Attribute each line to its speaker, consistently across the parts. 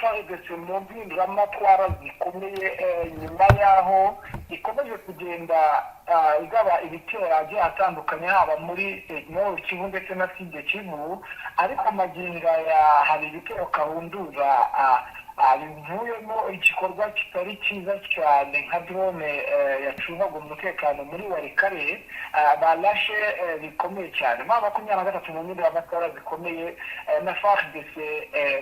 Speaker 1: FARDC mu mpinduramatwara zikomeye, nyuma y'aho ikomeje kugenda igaba ibitero agiye atandukanye, haba muri Nord Kivu ndetse na Sud Kivu. Ariko magingo aya hari ibitero karundura bivuyemo igikorwa kitari cyiza cyane, nka drone yacungaga umutekano muri Walikale barashe bikomeye cyane. M23 mu mpinduramatwara zikomeye na FARDC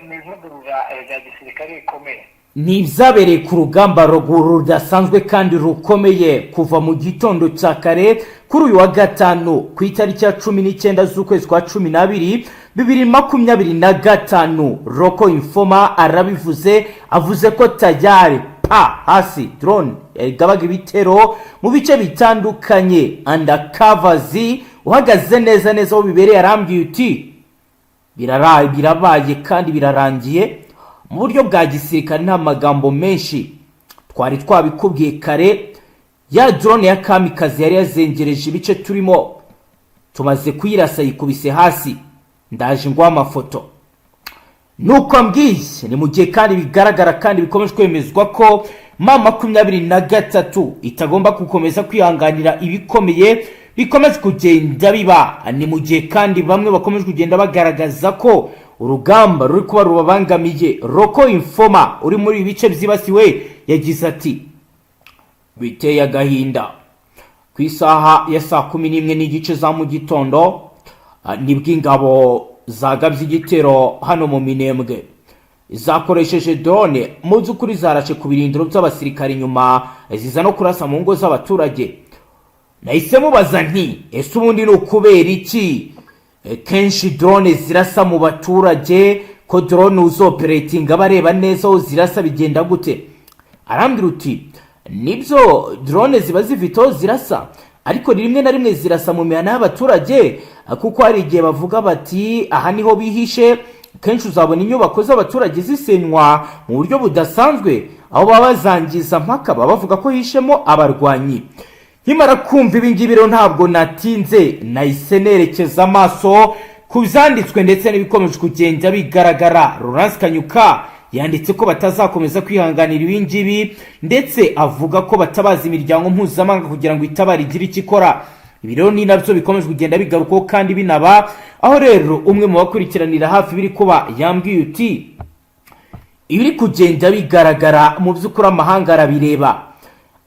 Speaker 1: mu ivugurura rya gisirikare rikomeye.
Speaker 2: Ni ibyabereye ku rugamba rudasanzwe kandi rukomeye kuva mu gitondo cya kare kuri uyu wa gatanu, ku itariki ya 19 z'ukwezi kwa 12 2025. Roko Infoma arabivuze, avuze ko tayari pa hasi drone yagabaga ibitero mu bice bitandukanye. Undercovers uhagaze neza neza aho bibereye arambwiye uti: "Birabaye kandi birarangiye mu buryo bwa gisirikare." Nta magambo menshi, twari twabikubwiye kare. Ya drone ya kamikazi yari yazengereje ibice turimo, tumaze kuyirasa, yikubise hasi. Ndaje nguha amafoto. Nuko ambwiye. Ni mu gihe kandi bigaragara kandi bikomeje kwemezwa ko M23 itagomba gukomeza kwihanganira ibikomeye bikomeje kugenda biba. Ni mu gihe kandi bamwe bakomeje kugenda bagaragaza ko urugamba ruri kuba rubabangamiye. Roko Infoma uri muri ibi bice byibasiwe yagize ati: "Biteye agahinda. Ku isaha ya saa 11:30 za mu gitondo nibwo ingabo zagabye igitero hano mu Minembwe, zakoresheje drone. Mu by'ukuri zarashe ku birindiro by'abasirikare, inyuma ziza no kurasa mu ngo z'abaturage." Nahise mubaza nti: "Ese ubundi ni ukubera iki kenshi drone zirasa mu baturage, ko drone uzoperatinga bareba neza aho zirasa, bigenda gute?" Arambwira uti: "Nibyo, drone ziba zifite aho zirasa, ariko rimwe na rimwe zirasa mu mihana y'abaturage, kuko hari igihe bavuga bati aha niho bihishe." Kenshi uzabona inyubako z'abaturage zisenywa mu buryo budasanzwe, aho baba bazangiza mpaka baba bavuga ko hishemo abarwanyi. Nkimara kumva ibi ngibi rero, ntabwo natinze, nahise nerekeza amaso ku byanditswe ndetse n'ibikomeje kugenda bigaragara. Laurence Kanyuka yanditse ko batazakomeza kwihanganira ibi ngibi, ndetse avuga ko batabaza imiryango mpuzamahanga kugira ngo itabare, igire icyo ikora. Ibi rero ni nabyo bikomeje kugenda bigarukwaho kandi binaba aho. Rero umwe mu bakurikiranira hafi biri kuba yambwiye uti: "Ibiri kugenda bigaragara, mu by'ukuri amahanga arabireba,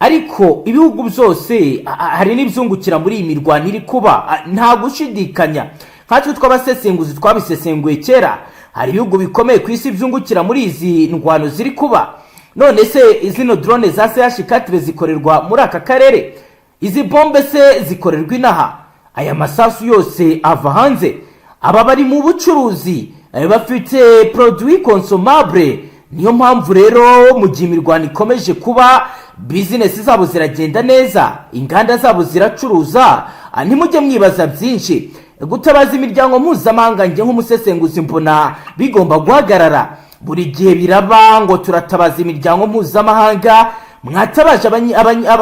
Speaker 2: ariko ibihugu byose hari n'ibyungukira muri iyi mirwano iri kuba. Nta gushidikanya, nkatwe tw'abasesenguzi twabisesenguye kera, hari ibihugu bikomeye ku isi byungukira muri izi ndwano ziri kuba. None se zino drone za CH-4 zikorerwa muri aka karere? Izi bombe se zikorerwa inaha? Aya masasu yose ava hanze. Aba bari mu bucuruzi, bafite produit consommable. Niyo mpamvu rero mu gihe imirwano ikomeje kuba, business zabo ziragenda neza, inganda zabo ziracuruza. Ntimujye mwibaza byinshi. Gutabaza imiryango mpuzamahanga, njye nk'umusesenguzi mbona bigomba guhagarara. Buri gihe biraba ngo turatabaza imiryango mpuzamahanga. Mwatabaje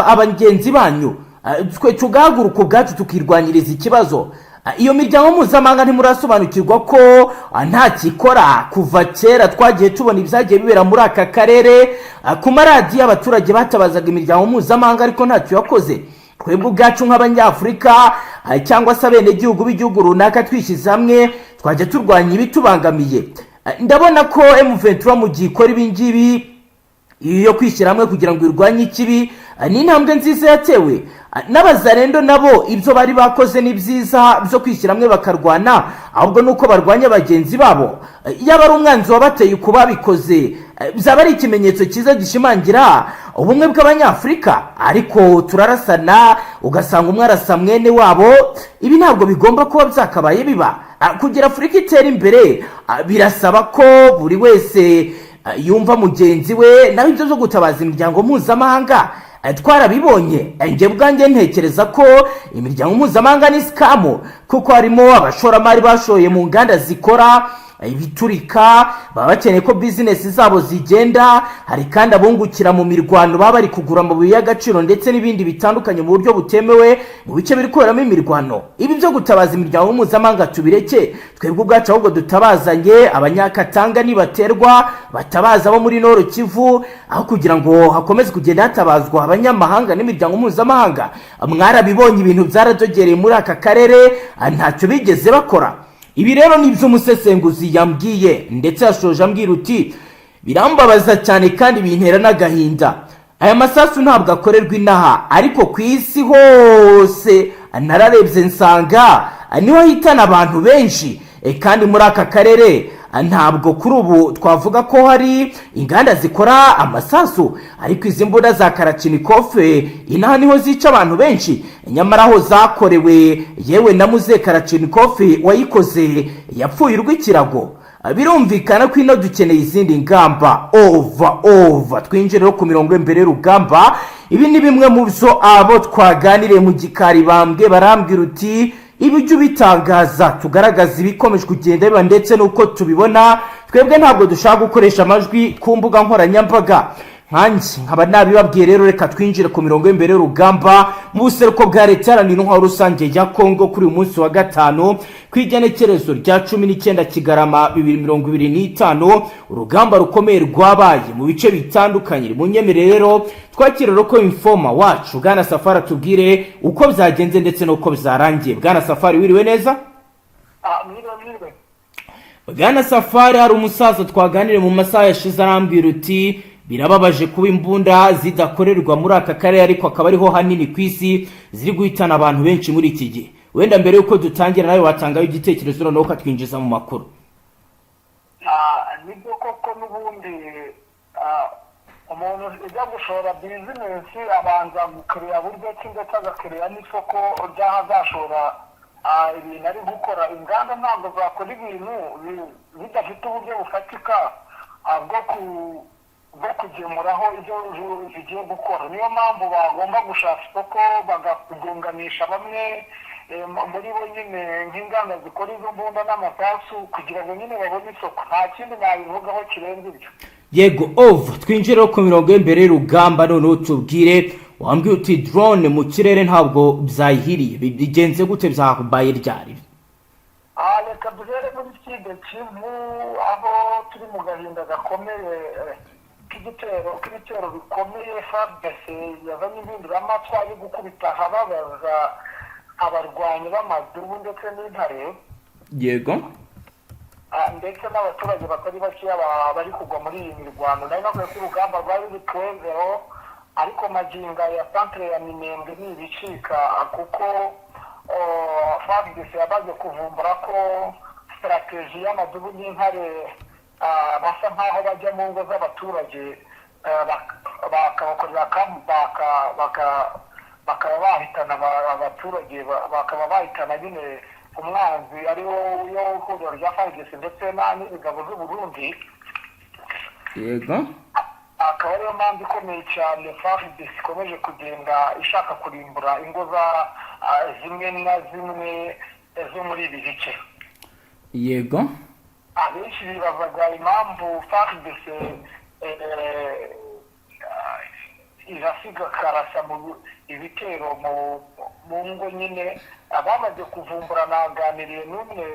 Speaker 2: abagenzi banyu, twe tugahaguruka ubwacu tukirwanyiriza ikibazo. Iyo miryango mpuzamahanga ntimurasobanukirwa ko nta kikora. Kuva kera twagiye tubona ibyagiye bibera muri aka karere ku maradiyo, abaturage batabazaga imiryango mpuzamahanga, ariko ntacyo yakoze. Twebwe ubwacu nk'Abanyafurika cyangwa se abenegihugu b'igihugu runaka, twishyize hamwe twajya turwanya ibitubangamiye. Ndabona ko M23 mu gihe ikora ibi ngibi yo kwishyira hamwe kugira ngo irwanye ikibi, ni intambwe nziza yatewe. N'Abazarendo nabo ibyo bari bakoze ni byiza byo kwishyira hamwe bakarwana, ahubwo nuko barwanya bagenzi babo. Yaba ari umwanzi wabateye uko babikoze, byaba ari ikimenyetso cyiza gishimangira ubumwe bw'Abanyafurika. Ariko turarasana, ugasanga umwe arasa mwene wabo. Ibi ntabwo bigomba kuba byakabaye biba. Kugira Afurika itere imbere, birasaba ko buri wese yumva mugenzi we. Naho ibyo byo gutabaza imiryango mpuzamahanga, twarabibonye. Njye bwanjye ntekereza ko imiryango mpuzamahanga ni scam, kuko harimo abashoramari bashoye mu nganda zikora ibiturika, baba bakeneye ko bizinesi zabo zigenda. Hari kandi abungukira mu mirwano, baba bari kugura amabuye y'agaciro ndetse n'ibindi bitandukanye mu buryo butemewe mu bice biri kuberamo imirwano. Ibi byo gutabaza imiryango mpuzamahanga tubireke, twebwe ubwacu ahubwo dutabazanye. Abanyakatanga nibaterwa batabaza abo muri Nord Kivu, aho kugira ngo hakomeze kugenda hatabazwa abanyamahanga n'imiryango mpuzamahanga. Mwarabibonye, ibintu byaradogereye muri aka karere, ntacyo bigeze bakora. Ibi rero ni ibyo umusesenguzi yambwiye, ndetse yashoje ambwira uti: "Birambabaza cyane kandi bintera n'agahinda. Aya masasu ntabwo akorerwa inaha, ariko ku isi hose nararebye nsanga niho hitana abantu benshi. Kandi muri aka karere ntabwo kuri ubu twavuga ko hari inganda zikora amasasu, ariko izi mbunda za Kalashnikov inaha niho zica abantu benshi, nyamara aho zakorewe, yewe na muze Kalashnikov wayikoze yapfuye urw'ikirago. Birumvikana ko ino dukeneye izindi ngamba." Over, over. Twinjire rero ku mirongo imbere y'urugamba. Ibi ni bimwe mu byo abo twaganiriye mu gikari bambwe, barambwira uti: "Ibi ujye ubitangaza, tugaragaza ibikomeje kugenda biba ndetse n'uko tubibona. Twebwe ntabwo dushaka gukoresha amajwi ku mbuga nkoranyambaga." Nkanjye nkaba nabibabwiye rero. Reka twinjire ku mirongo y'imbere y'urugamba mu buseruko bwa Leta Iharanira Intwaro Rusange ya Kongo. Kuri uyu munsi wa gatanu, ku igenekerezo rya 19 Kigarama 2025, urugamba rukomeye rwabaye mu bice bitandukanye. Mu nyemerere rero twakire local informer wacu Bwana Safari, atubwire uko byagenze ndetse n'uko byarangiye. Bwana Safari, wiriwe neza?
Speaker 1: Mwiriwe, mwiriwe.
Speaker 2: Bwana Safari, hari umusaza twaganiriye mu masaha yashize, arambwira uti: "Birababaje kuba imbunda zidakorerwa muri aka karere, ariko akaba ariho hanini ku isi ziri guhitana abantu benshi muri iki gihe." Wenda mbere y'uko dutangira, nawe watangayo igitekerezo, noneho ukatwinjiza mu makuru.
Speaker 1: Nibyo koko, n'ubundi umuntu ujya gushora bizinesi abanza gukiriya buryo ki, ndetse agakiriya n'isoko ry'aho azashora ibintu ari gukora. Inganda ntabwo zakora ibintu bidafite uburyo bufatika bwo kugemuraho ibyo zigiye gukora. Niyo mpamvu bagomba gushaka isoko, bakagunganisha bamwe muri bo nyine, nk'inganda zikora izo mbunda n'amasasu, kugira ngo nyine babone isoko. Nta kindi nabivugaho kirenze ibyo.
Speaker 2: Yego, over. Twinjire ku mirongo y'imbere y'urugamba, noneho tubwire. Wambwiye uti drone mu kirere ntabwo byayihiriye. Bigenze gute? Byabaye ryari?
Speaker 1: Reka duhere muri Sud Kivu, aho turi mu gahinda gakomeye k'igitero, k'ibitero bikomeye. FARDC yazanye impinduramatwara yo gukubita ahababaza abarwanyi b'amadubu ndetse n'intare. Ndetse n'abaturage batari bakeya bari kugwa muri iyi mirwano. Nari navuye ko urugamba rwari ruri twezero, ariko magingo ya centre ya Minembwe ni ibicika, kuko FARDC yamaze kuvumbura ko stratégie y'amadubu n'intare, basa nk'aho bajya mu ngo z'abaturage, bakabakorera bakaba bahitana abaturage, bakaba bahitana nyine umwanzi ari wo yo ihuriro rya FARDC ndetse n'ingabo z'u Burundi. Akaba ariyo mpamvu ikomeye cyane FARDC ikomeje kugenda ishaka kurimbura ingo za zimwe na zimwe zo muri ibi bice. Abenshi bibazaga impamvu FARDC irasiga karasa mu ibitero mu ngo nyine. Abamaze kuvumbura, naganiriye n'umwe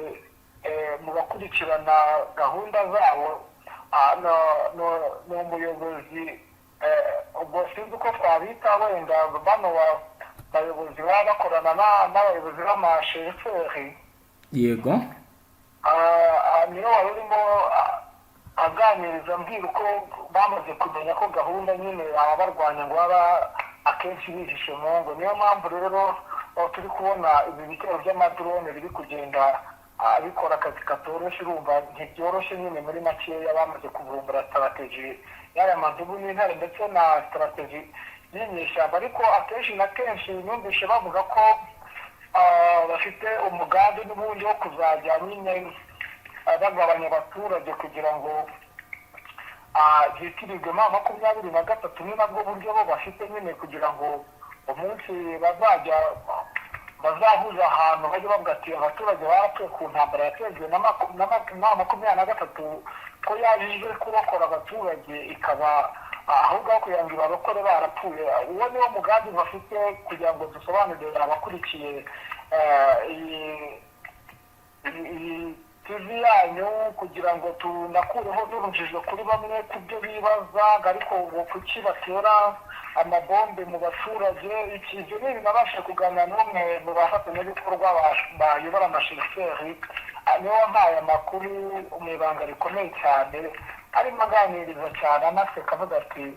Speaker 1: mu bakurikirana gahunda zabo, ni umuyobozi, ubwo sinzi uko twabita, wenda bano bayobozi baba bakorana n'abayobozi b'amasheferi. Niwe wari urimo aganiriza, ambwira uko bamaze kumenya ko gahunda nyine ababarwanya ngo baba akenshi bihishe mu ngo. Niyo mpamvu rero aho turi kubona ibi bitero by'amadrone biri kugenda bikora akazi katoroshye. Urumva ntibyoroshye nyine. Muri makeya, bamaze kuvumbura stratégie y'aya madubu n'intare ndetse na stratégie y'inyeshyamba. Ariko akenshi na kenshi numvise bavuga ko bafite umugambi n'ubundi wo kuzajya nyine bagabanya abaturage kugira ngo byitirirwe M23. Ni nabwo buryo bo bafite nyine kugira ngo umunsi bazajya Bazahuza ahantu bajya bavuga ati abaturage barapfuye ku ntambara yatejwe na 23, ko yaje kurokora abaturage, ikaba ahubwo aho kugira ngo ibarokore barapfuye. Uwo niwo mugambi bafite. Kugira ngo dusobanurire abakurikiye iyi TV yanyu, kugira ngo tunakureho n'urujijo kuri bamwe ku byo bibaza, ariko ubu kuki batera amabombe mu baturage? Ibyo ni ibintu nabashije kuganira n'umwe mu bafatanyabikorwa bayobora amashiferi, niwe wampaye amakuru mu ibanga rikomeye cyane, arimo aganiriza cyane anaseka, avuga ati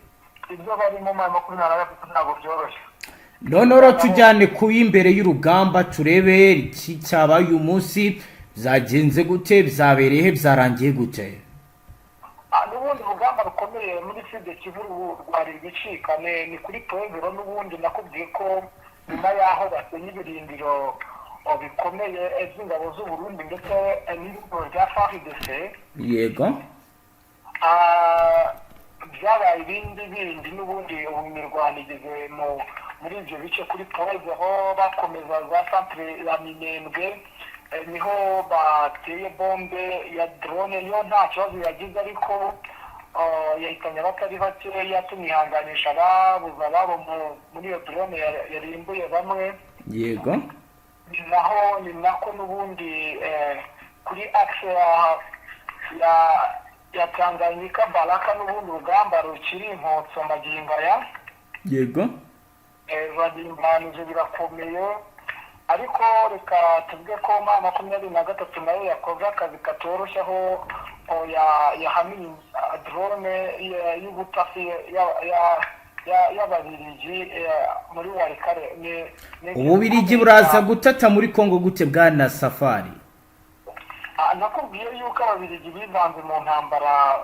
Speaker 1: ibyo barimo muri 23 ntabwo byoroshye.
Speaker 2: Noneho rero tujyane ku y'imbere y'urugamba, turebe iki cyabaye uyu munsi. Byagenze gute? Byabereye he? Byarangiye gute?
Speaker 1: N'ubundi urugamba rukomeye muri Sud Kivu rwari ibicika ni kuri Point Zéro. N'ubundi nakubwiye ko nyuma y'aho basenye ibirindiro bikomeye by'ingabo z'u Burundi ndetse n'ibirindiro bya FARDC, byabaye ibindi bindi. N'ubundi ubu imirwano igeze muri ibyo bice kuri Point Zéro, bakomeza za centre ya Minembwe, niho bateye bombe ya drone. Yo nta kibazo yagize, ariko yahitanye abatari bake, yatumihanganisha ababuze ababo muri iyo drone yarimbuye bamwe. Ni naho, ni nako n'ubundi kuri axe ya Tanganyika Baraka, n'ubundi urugamba rukiri inkotso magingo aya. Rurarimbanije, birakomeye, ariko reka tuvuge ko M23 nayo yakoze akazi katoroshye, aho yahanuye drone y'ubutasi y'Ababirigi muri Walikale.
Speaker 2: Ububirigi buraza gutata muri Kongo gute, bwana Safari?
Speaker 1: Nakubwiye yuko Ababirigi bivanze mu ntambara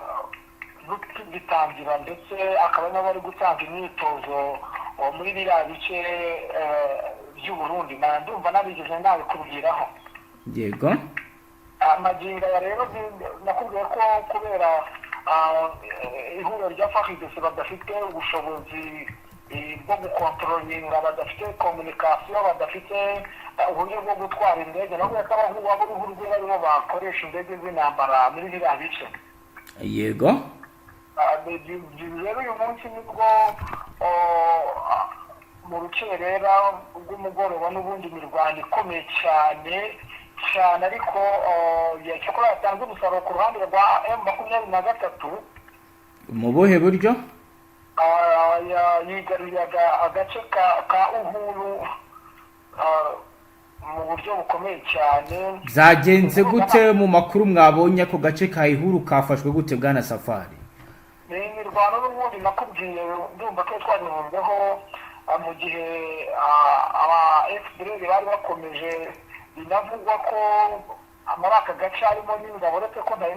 Speaker 1: bitangira, ndetse akaba nabo bari gutanga imyitozo muri biriya bice by'u Burundi. Na ndumva nabigeze nabikubwiraho. Magingo aya rero nakubwiye ko kubera ihuriro rya FARDC badafite ubushobozi bwo gukontrolinga, badafite communication, badafite uburyo bwo gutwara indege, nakubwiye ko ab'uruhu rwera aribo bakoresha indege z'intambara muri biriya bice. Rero uyu munsi nibwo mu rukerera rw'umugoroba n'ubundi imirwano ikomeye cyane cyane, ariko cyakora yatanze umusaruro ku ruhande rwa M23.
Speaker 2: Mu buhe buryo?
Speaker 1: Yigaruriye agace ka Uhuru mu buryo bukomeye cyane.
Speaker 2: Byagenze gute? Mu makuru mwabonye, ako gace ka Ihuru kafashwe gute, bwana Safari?
Speaker 1: Ni imirwano n'ubundi nakubwiye, ndumva ko twabivuzeho mu gihe aba FDLR bari bakomeje. Binavugwa ko muri aka gace harimo n'ingabo, uretse ko ntari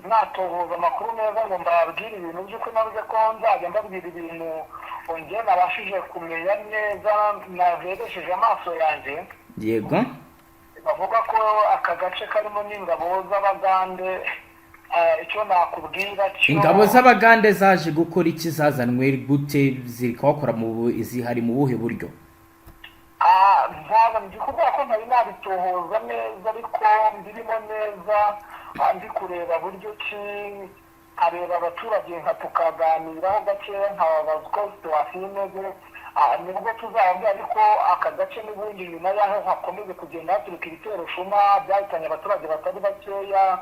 Speaker 1: natohoza amakuru neza ngo mbabwire ibintu by'ukuri. Navuze ko nzajya mbabwira ibintu njye nabashije kumenya neza, narebesheje amaso yanjye. Bavuga ko aka gace karimo n'ingabo z'Abagande. Icyo nakubwira cyo
Speaker 2: Ingabo z'Abagande zaje gukora iki? Zazanwe gute? Ziri kuhakora zihari mu buhe buryo?
Speaker 1: Ntabwo ndi kuvuga ko ntari nabitohoza neza, ariko mbirimo neza, ndi kureba buryo ki nkareba abaturage, nka tukaganiraho gakeya, nkababaza uko situation imeze, nibwo tuzababwira. Ariko aka gace n'ubundi nyuma y'aho hakomeje kugenda haturuka ibitero shuma byahitanye abaturage batari bakeya,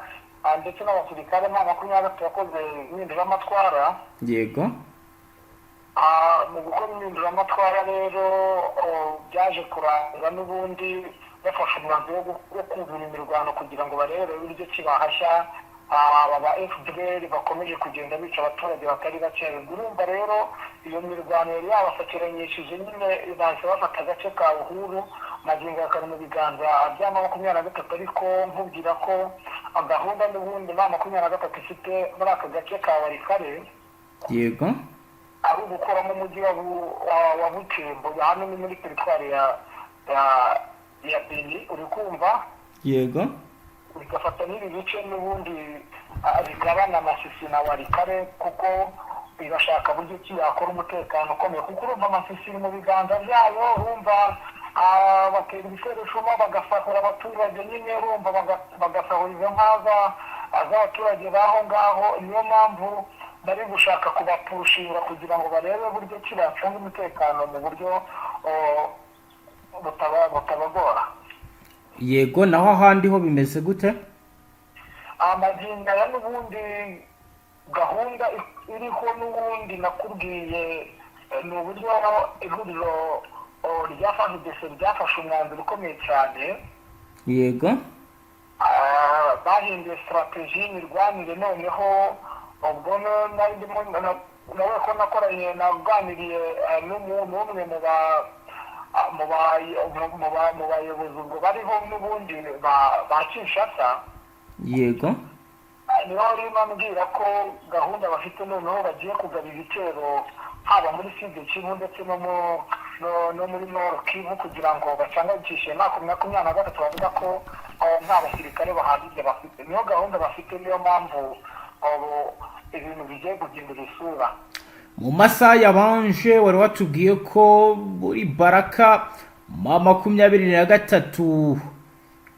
Speaker 1: ndetse n'abasirikare, M23 yakoze impinduramatwara. Mu gukora impinduramatwara rero byaje kurangira n'ubundi bafashe umwanzuro wo kubura imirwano kugira ngo barebe uburyo ki bahashya aba ba FDLR bakomeje kugenda bica abaturage batari bake. Urumva rero iyo mirwano yari yabasakiranyishije nyine, bahise bafata agace ka Uhuru, magingo kari mu biganza bya 23. Ariko nkubwira ko gahunda n'ubundi M23 ifite muri aka gace ka Walikale ari ugukuramo umujyi wa Butembo. Hano ni muri teritwari ya Beni, uri kumva?
Speaker 2: Yego.
Speaker 1: Bigafata n'ibi bice n'ubundi bigabana Masisi na Walikale, kuko irashaka buryo ki yakora umutekano ukomeye, kuko urumva Masisi iri mu biganza byayo, urumva. Batera ibiterashuma, bagasahura abaturage nyine, urumva bagasahura izo nka z'abaturage b'aho ngaho. Niyo mpamvu bari gushaka kubapushira kugira ngo barebe buryo ki bacunga umutekano mu buryo butabagora.
Speaker 2: Yego, naho ahandi ho bimeze gute?
Speaker 1: Amagingo aya n'ubundi gahunda iriho n'ubundi nakubwiye, ni uburyo ihuriro rya FARDC ryafashe umwanzuro ukomeye cyane. Bahinduye stratégie y'imirwanire. Noneho ubwo nari ndimo nawe ko nakoranye, naganiriye n'umwe mu bayobozi ubwo bariho n'ubundi ba Kinshasa. Niho barimo ambwira ko gahunda bafite noneho bagiye kugaba ibitero haba muri Sud Kivu ndetse no muri Nord Kivu kugira ngo bacanganyikishe 23, bavuga ko nta basirikare bahagije bafite. Niyo gahunda bafite, niyo mpamvu ubu ibintu bigiye guhindura isura.
Speaker 2: Mu masaha yabanje wari watubwiye ko muri Baraka M23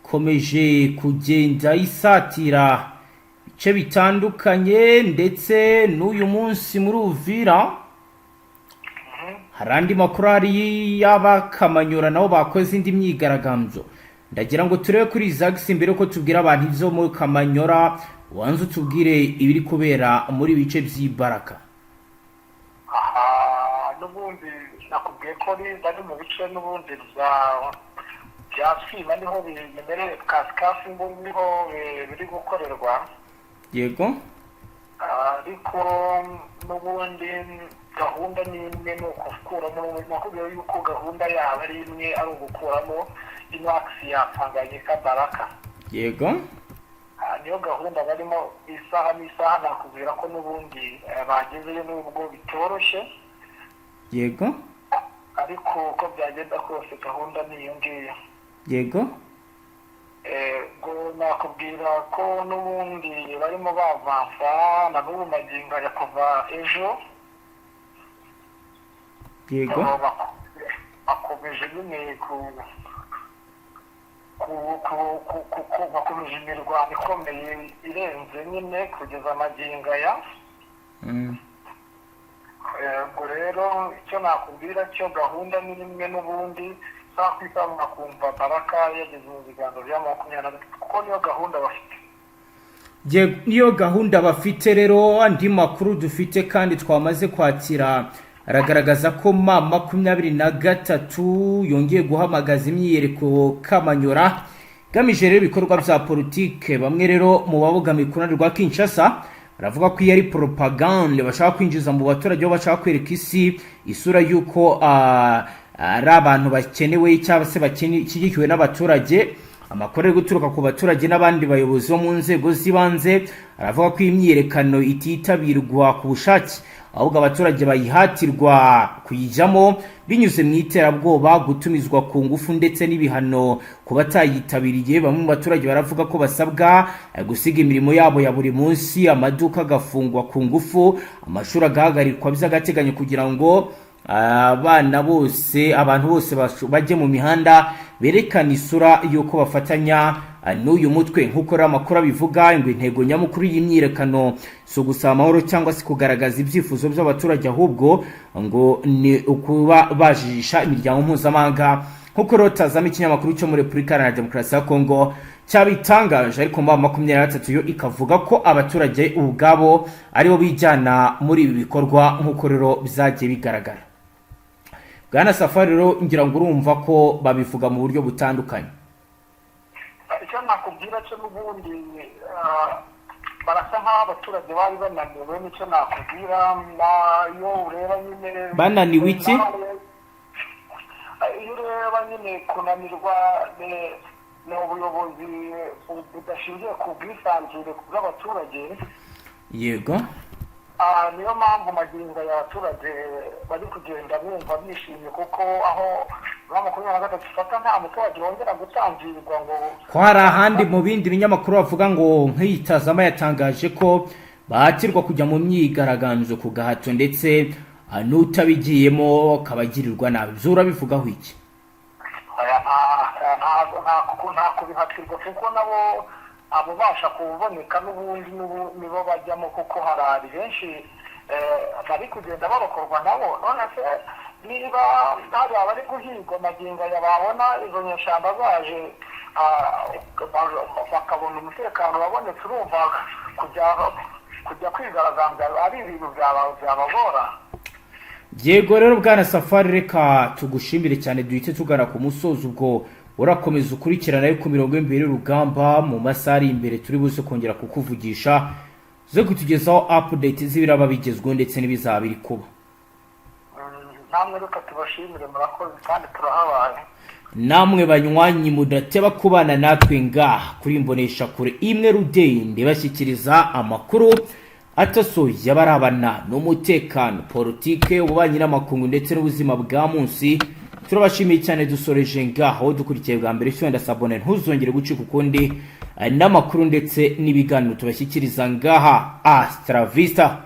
Speaker 2: ikomeje kugenda isatira ibice bitandukanye, ndetse n'uyu munsi muri Uvira hari andi makuru ahari y'Abakamanyura nabo bakoze indi myigaragambyo. Ndagira ngo turebe kuri zagisi mbere yuko tubwira abantu ibyo muri Kamanyora, wanze utubwire ibiri kubera muri ibice by'i Baraka.
Speaker 1: Aha n'ubundi nakubwiye ko bari mu bice n'ubundi bya Sima, niho bimereye kasikasi, niho biri gukorerwa. Ariko n'ubundi gahunda ni imwe, ni ukukuramo. Nakubwiye yuko gahunda yabo ari imwe, ari ugukuramo ino axe ya Tanganyika Baraka. Niyo gahunda barimo isaha n'isaha. Nakubwira ko n'ubundi bagezeyo nubwo bitoroshye. Ariko uko byagenda kose gahunda ni iyo ngiyo. Ubwo nakubwira ko n'ubundi barimo bavansa na n'ubu magingo aya kuva ejo. Bakomeje nyine ku ku ku ku- ku- ku- bakomeje imirwano ikomeye irenze nyine kugeza magingo aya. Ubwo rero icyo nakubwira cyo, gahunda ni imwe n'ubundi, isaha ku isaha mwakumva Baraka yageze mu biganza bya 23, kuko niyo gahunda bafite.
Speaker 2: Niyo gahunda bafite. Rero andi makuru dufite kandi twamaze kwakira aragaragaza ko M23 yongeye guhamagaza imyiyereko Kamanyora igamije rero ibikorwa bya politike. Bamwe rero mu babogamiye ku ruhande rwa Kinshasa baravuga ko iyo ari propagande bashaka kwinjiza mu baturage, aho bashaka kwereka isi isura y'uko ari abantu bakenewe cyangwa se bashyigikiwe n'abaturage. Amakuru ari guturuka ku baturage n'abandi bayobozi bo mu nzego z'ibanze aravuga ko iyi myiyerekano ititabirwa ku bushake, ahubwo abaturage bayihatirwa kuyijyamo binyuze mu iterabwoba, gutumizwa ku ngufu ndetse n'ibihano ku batayitabiriye. Bamwe mu baturage baravuga ko basabwa gusiga imirimo yabo ya buri munsi, amaduka agafungwa ku ngufu, amashuri agahagarikwa by'agateganyo kugira ngo abana bose, abantu bose bajye mu mihanda berekana isura y'uko bafatanya n'uyu mutwe. Nk'uko rero amakuru abivuga, ngo intego nyamukuru y'imyiyerekano si ugusaba amahoro cyangwa se kugaragaza ibyifuzo by'abaturage, ahubwo ngo ni ukuba bajijisha imiryango mpuzamahanga, nk'uko rero tazamo ikinyamakuru cyo muri Repubulika Iharanira Demokarasi ya Kongo cyabitangaje. Ariko M23 yo ikavuga ko abaturage ubwabo aribo bijyana muri ibi bikorwa, nk'uko rero byagiye bigaragara. Bwana Safari, rero ngira ngo urumva ko babivuga mu buryo butandukanye.
Speaker 1: Icyo nakubwira cyo n'ubundi barasa nk'aho abaturage bari bananiwe, nicyo nakubwira. Iyo ureba nyine
Speaker 2: Bananiwe iki?
Speaker 1: Iyo ureba nyine kunanirwa ni ubuyobozi budashingiye ku bwisanzure bw'abaturage. Niyo mpamvu magingo aya abaturage bari kugenda bumva bishimye, kuko aho M23 ifata nta muturage wongera gutangirwa ngo
Speaker 2: Ko hari ahandi mu bindi binyamakuru bavuga ngo nk'iyi Tazama yatangaje ko bahatirwa kujya mu myigaragambyo ku gahato, ndetse n'utabigiyemo akabagirirwa nabi, byo urabivugaho iki?
Speaker 1: Nta kubihatirwa, kuko nabo ababasha kuboneka n'ubundi nibo bajyamo, kuko hari benshi bari kugenda barokorwa nabo. None se niba hari abari guhigwa magingo aya, babona izo nyeshyamba zaje, bakabona umutekano wabonetse, urumva kujya kwigaragambya ari ibintu byabagora.
Speaker 2: Yego rero, bwana Safari, reka tugushimire cyane, duhite tugana ku musozo. Ubwo urakomeza ukurikirana yo ku mirongo y'imbere y'urugamba. Mu masaha ari imbere turi buze kongera kukuvugisha, zo kutugezaho update z'ibiraba bigezweho ndetse n'ibizaba biri kuba.
Speaker 1: Namwe reka tubashimire, murakoze kandi turahabaye.
Speaker 2: Namwe banywanyi mudateba kubana natwe ngaha kuri Imbonesha Kure imwe rudende, bashyikiriza amakuru atasoye abarabana n'umutekano, politike, ububanyi n'amakungu ndetse n'ubuzima bwa munsi, turabashimiye cyane. Dusoreje ngaho. Dukurikiye bwa mbere, wenda s'abonner, ntuzongere gucika ukundi n'amakuru ndetse n'ibiganiro tubashyikiriza ngaha. Hasta la vista.